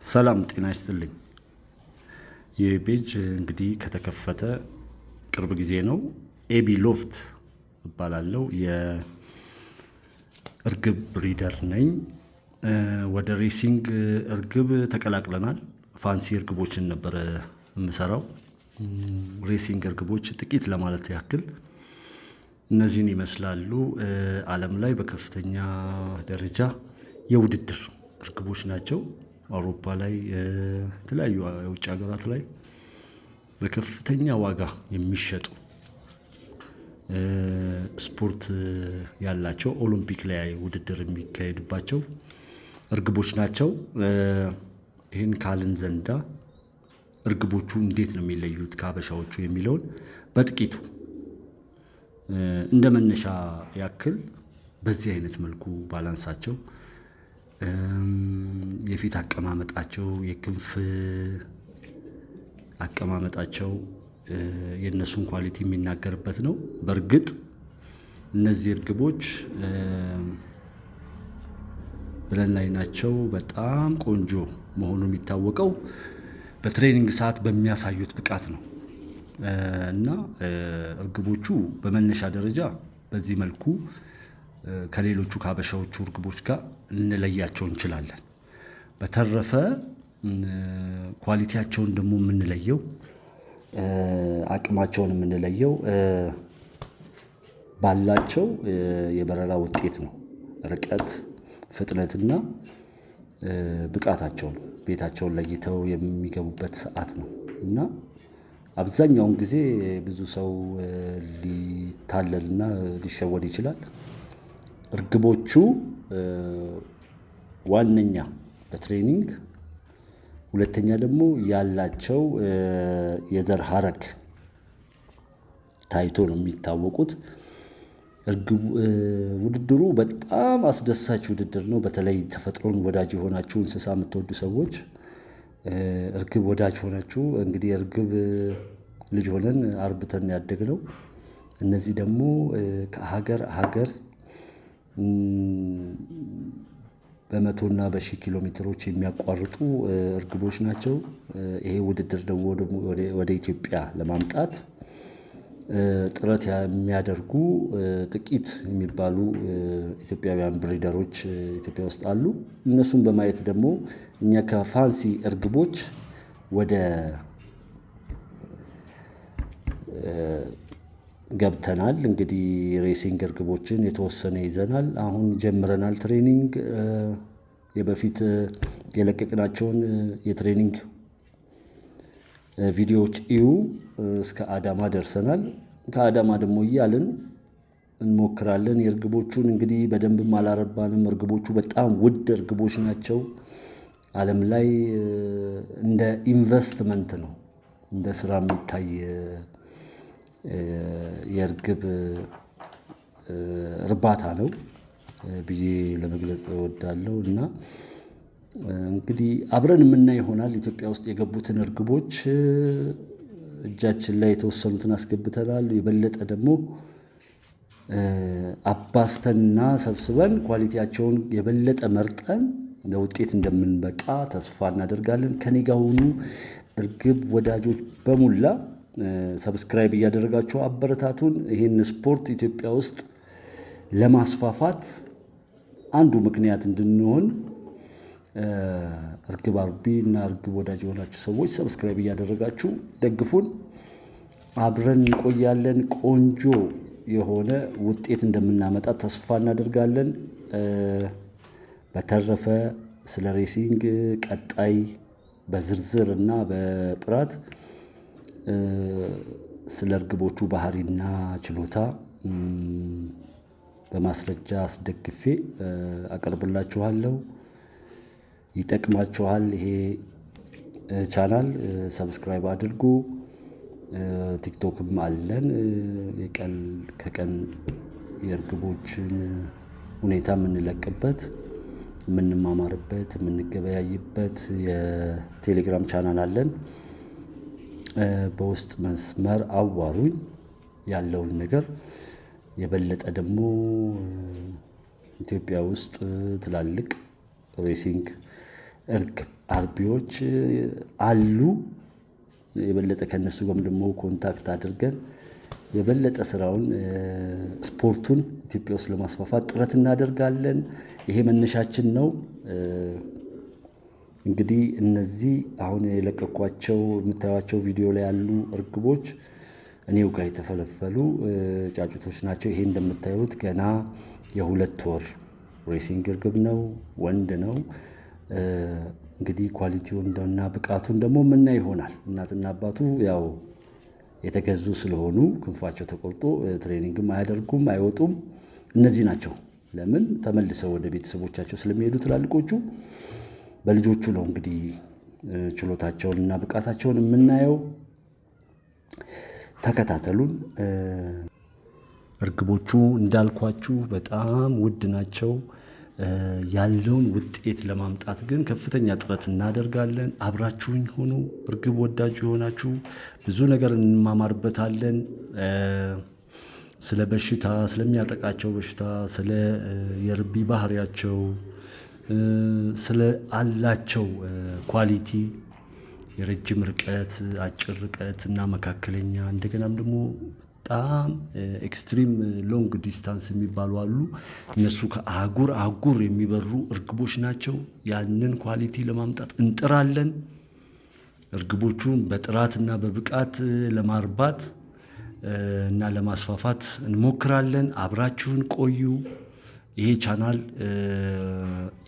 ሰላም ጤና ይስጥልኝ። ይህ page እንግዲህ ከተከፈተ ቅርብ ጊዜ ነው። ኤቢ ሎፍት እባላለሁ። የእርግብ breeder ነኝ። ወደ racing እርግብ ተቀላቅለናል። Fancy እርግቦችን ነበረ የምሰራው። Racing እርግቦች ጥቂት ለማለት ያክል እነዚህን ይመስላሉ። ዓለም ላይ በከፍተኛ ደረጃ የውድድር እርግቦች ናቸው። አውሮፓ ላይ፣ የተለያዩ የውጭ ሀገራት ላይ በከፍተኛ ዋጋ የሚሸጡ፣ ስፖርት ያላቸው፣ ኦሎምፒክ ላይ ውድድር የሚካሄድባቸው እርግቦች ናቸው። ይህን ካልን ዘንዳ እርግቦቹ እንዴት ነው የሚለዩት ከሀበሻዎቹ የሚለውን በጥቂቱ እንደ መነሻ ያክል በዚህ አይነት መልኩ balance ኣቸው፣ የፊት አቀማመጣቸው፣ የክንፍ አቀማመጣቸው የእነሱን quality የሚናገርበት ነው። በእርግጥ እነዚህ እርግቦች ብለን ላይ ናቸው በጣም ቆንጆ መሆኑ የሚታወቀው በ training ሰዓት በሚያሳዩት ብቃት ነው። እና እርግቦቹ በመነሻ ደረጃ በዚህ መልኩ ከሌሎቹ ከሀበሻዎቹ እርግቦች ጋር ልንለያቸው እንችላለን። በተረፈ quality ያቸውን ደግሞ የምንለየው፣ አቅማቸውን የምንለየው ባላቸው የበረራ ውጤት ነው። ርቀት፣ ፍጥነትና ብቃታቸው ነው። ቤታቸውን ለይተው የሚገቡበት ሰዓት ነው። እና አብዛኛውን ጊዜ ብዙ ሰው ሊታለልና ሊሸወድ ይችላል። እርግቦቹ ዋነኛ በ training፣ ሁለተኛ ደግሞ ያላቸው የዘር ሀረግ ታይቶ ነው የሚታወቁት። ውድድሩ በጣም አስደሳች ውድድር ነው። በተለይ ተፈጥሮን ወዳጅ የሆናችሁ፣ እንስሳ የምትወዱ ሰዎች፣ እርግብ ወዳጅ ሆናችሁ፣ እንግዲህ እርግብ ልጅ ሆነን አርብተን ያደግነው። እነዚህ ደግሞ ከሀገር ሀገር በመቶና በሺህ ኪሎ ሜትሮች የሚያቋርጡ እርግቦች ናቸው። ይሄ ውድድር ደግሞ ወደ ኢትዮጵያ ለማምጣት ጥረት የሚያደርጉ ጥቂት የሚባሉ ኢትዮጵያውያን breeder ኦች ኢትዮጵያ ውስጥ አሉ። እነሱን በማየት ደግሞ እኛ ከ fancy እርግቦች ወደ ገብተናል። እንግዲህ racing እርግቦችን የተወሰነ ይዘናል። አሁን ጀምረናል training። የበፊት የለቀቅናቸውን የ training ቪዲዮዎች እዩ። እስከ አዳማ ደርሰናል። ከአዳማ ደግሞ እያልን እንሞክራለን። የእርግቦቹን እንግዲህ በደንብም አላረባንም። እርግቦቹ በጣም ውድ እርግቦች ናቸው። ዓለም ላይ እንደ ኢንቨስትመንት ነው፣ እንደ ስራ የሚታይ የእርግብ እርባታ ነው ብዬ ለመግለጽ እወዳለሁ። እና እንግዲህ አብረን የምናይ ይሆናል። ኢትዮጵያ ውስጥ የገቡትን እርግቦች እጃችን ላይ የተወሰኑትን አስገብተናል። የበለጠ ደግሞ አባዝተንና ሰብስበን quality ያቸውን የበለጠ መርጠን ለውጤት እንደምንበቃ ተስፋ እናደርጋለን። ከኔ ጋር ሁኑ። እርግብ ወዳጆች በሙላ subscribe እያደረጋችሁ አበረታቱን። ይህን ስፖርት ኢትዮጵያ ውስጥ ለማስፋፋት አንዱ ምክንያት እንድንሆን እርግብ አርቢ እና እርግብ ወዳጅ የሆናችሁ ሰዎች subscribe እያደረጋችሁ ደግፉን። አብረን እንቆያለን። ቆንጆ የሆነ ውጤት እንደምናመጣ ተስፋ እናደርጋለን። በተረፈ ስለ racing ቀጣይ በዝርዝር እና በጥራት ስለ እርግቦቹ ባህሪና ችሎታ በማስረጃ አስደግፌ አቀርብላችኋለሁ። ይጠቅማችኋል። ይሄ channel subscribe አድርጉ። ቲክቶክም አለን። የቀን ከቀን የእርግቦችን ሁኔታ የምንለቅበት፣ የምንማማርበት፣ የምንገበያይበት የቴሌግራም ቻናል አለን። በውስጥ መስመር አዋሩኝ ያለውን ነገር። የበለጠ ደግሞ ኢትዮጵያ ውስጥ ትላልቅ racing እርግብ አርቢዎች አሉ። የበለጠ ከእነሱ ጋርም ደግሞ contact አድርገን የበለጠ ስራውን ስፖርቱን ኢትዮጵያ ውስጥ ለማስፋፋት ጥረት እናደርጋለን። ይሄ መነሻችን ነው። እንግዲህ እነዚህ አሁን የለቀኳቸው የምታዩቸው ቪዲዮ ላይ ያሉ እርግቦች እኔው ጋር የተፈለፈሉ ጫጩቶች ናቸው። ይሄ እንደምታዩት ገና የ2 ወር racing እርግብ ነው፣ ወንድ ነው። እንግዲህ quality ውን እና ብቃቱን ደግሞ የምናይ ይሆናል። እናትና አባቱ ያው የተገዙ ስለሆኑ ክንፋቸው ተቆርጦ training ም አያደርጉም፣ አይወጡም። እነዚህ ናቸው። ለምን ተመልሰው ወደ ቤተሰቦቻቸው ስለሚሄዱ ትላልቆቹ፣ በልጆቹ ነው እንግዲህ ችሎታቸውን እና ብቃታቸውን የምናየው። ተከታተሉን። እርግቦቹ እንዳልኳችሁ በጣም ውድ ናቸው። ያለውን ውጤት ለማምጣት ግን ከፍተኛ ጥረት እናደርጋለን። አብራችሁኝ ሁኑ። እርግብ ወዳጅ የሆናችሁ ብዙ ነገር እንማማርበታለን። ስለ በሽታ፣ ስለሚያጠቃቸው በሽታ፣ ስለ የርቢ ባህሪያቸው፣ ስለ አላቸው quality፣ የረጅም ርቀት፣ አጭር ርቀት እና መካከለኛ፣ እንደገናም ደግሞ በጣም extreme long distance የሚባሉ አሉ። እነሱ ከአህጉር አህጉር የሚበሩ እርግቦች ናቸው። ያንን quality ለማምጣት እንጥራለን። እርግቦቹን በጥራትና በብቃት ለማርባት እና ለማስፋፋት እንሞክራለን። አብራችሁን ቆዩ። ይሄ ቻናል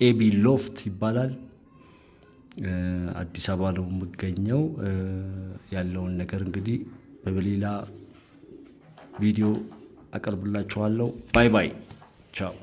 ኤቢ ሎፍት ይባላል። አዲስ አበባ ነው የምገኘው። ያለውን ነገር እንግዲህ በሌላ ቪዲዮ አቀርብላችኋለሁ። Bye bye፣ ቻው።